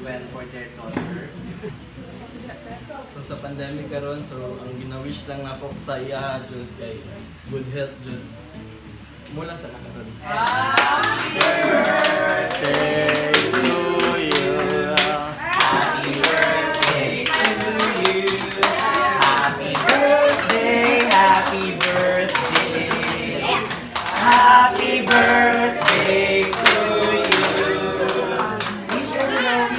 well for their daughter. So sa pandemic karon, so ang gina-wish lang nako sa iya jud kay good health jud. Mo lang sa nakaron. Happy birthday to you. Happy birthday to you. Happy birthday, happy birthday. Happy birthday to you. Wish you Chloe.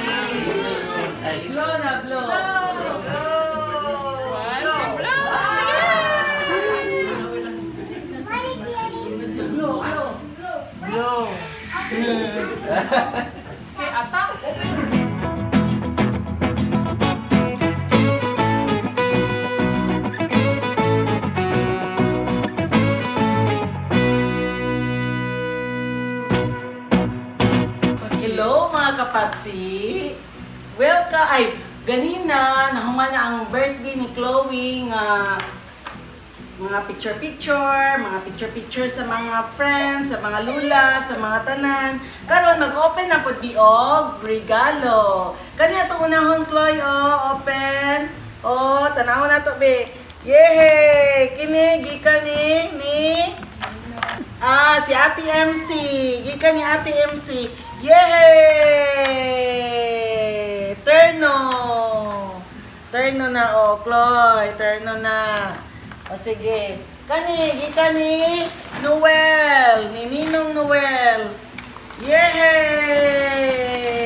Ay, Blow na, blow. One, two, blow! Blow, blow. Blow. Kay atak. Hello, mga kapatsi! Welcome! Ay, ganina, nahuman na ang birthday ni Chloe nga mga picture-picture, mga picture-picture sa mga friends, sa mga lula, sa mga tanan. Karon mag-open na pud mi og regalo. Kani atong unahon, Chloe, oh, open. Oh, tanawon nato be. Yehey! Kini gikan ni si Ate MC. Gikan ni Ate MC. Yay! Terno. Terno na, oh, Chloe. Terno na. O, sige. Kani, gikan ni Noel. Ni Ninong Noel. Yay!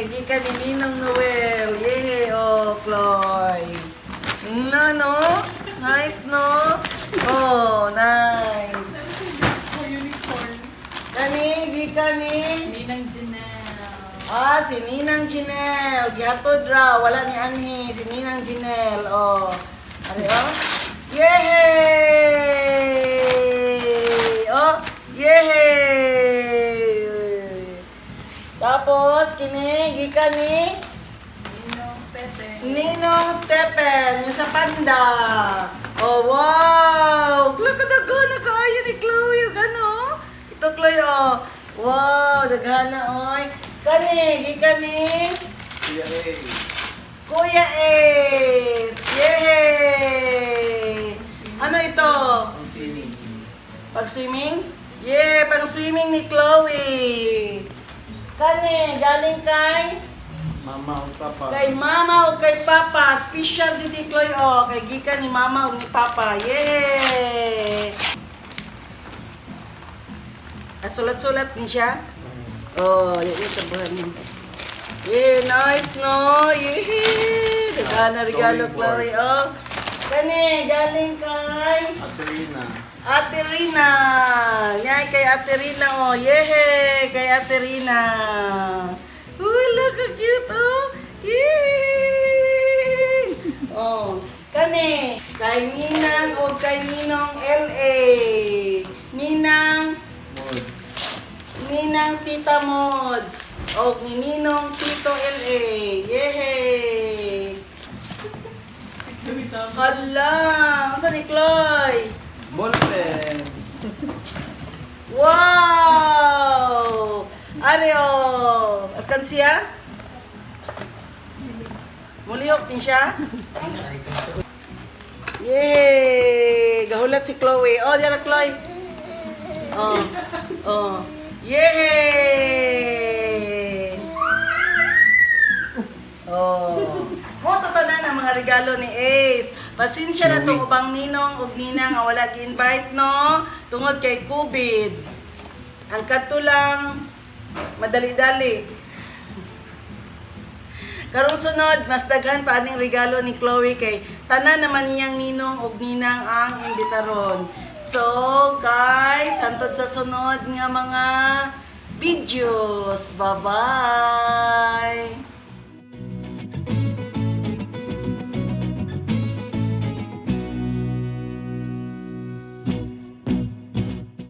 Gikan ni Ninong Noel. Yay, oh, Chloe. No, no? Nice, no? Oh, nice. Kani, gikan ni Ninang Janelle. Si Ninang Janelle. Gihatod ra, wala ni anhi. Si Ninang Janelle. Oh. Ari, oh. Yay! Oh, yay! Tapos, kini, gikan ni Ninong Stephen. Ninong Stephen, yung sa panda. Oh, wow! Look at the go, nakaayo ni Chloe, yung ano? Ito, Chloe, oh. Wow, daghana, oy. Kani, gikan ni Kuya A. Kuya Ace! Yay! Ano ito? Ang swimming. Pag-swimming? Yeah, pang-swimming ni Chloe. Kani, galing kay? Mama o papa. Kay mama o kay papa. Special din ni Chloe, oh. Kay gikan ni mama o ni papa. Yay! Ah, sulat-sulat ni siya? Oh, yun yung tabuhan mo. Yeah, nice, no? Yeah! Daghan na regalo, Drawing board. Chloe, oh. Kani, galing kay Ate Rina. Ate Rina. Yan, kay Ate Rina, oh. Yehey! Kay Ate Rina. Uy, look, how cute, oh. Yay! Oh, kani, kay Ninang o kay Ninong LA. Ninang Mods. Ninang Tita Mods o ni Ninong Tito LA. Yehey! Hala, ang sa ni Chloe? Ballpen. Wow! Ari oh, at siya? Mulihok din siya? Yay! Gahulat si Chloe. Oh, diyan na, Chloe. Oh. Oh. Yay! Oh. Mo sa tanan ang mga regalo ni Ace. Pasensya na tong ubang ninong ug ninang nga wala gi-invite, no, tungod kay COVID. Ang kadto lang madali-dali. Karong sunod, mas daghan pa aning regalo ni Chloe kay tanan naman niyang ninong ug ninang ang imbitaron. So, guys, hantod sa sunod nga mga videos. Bye-bye!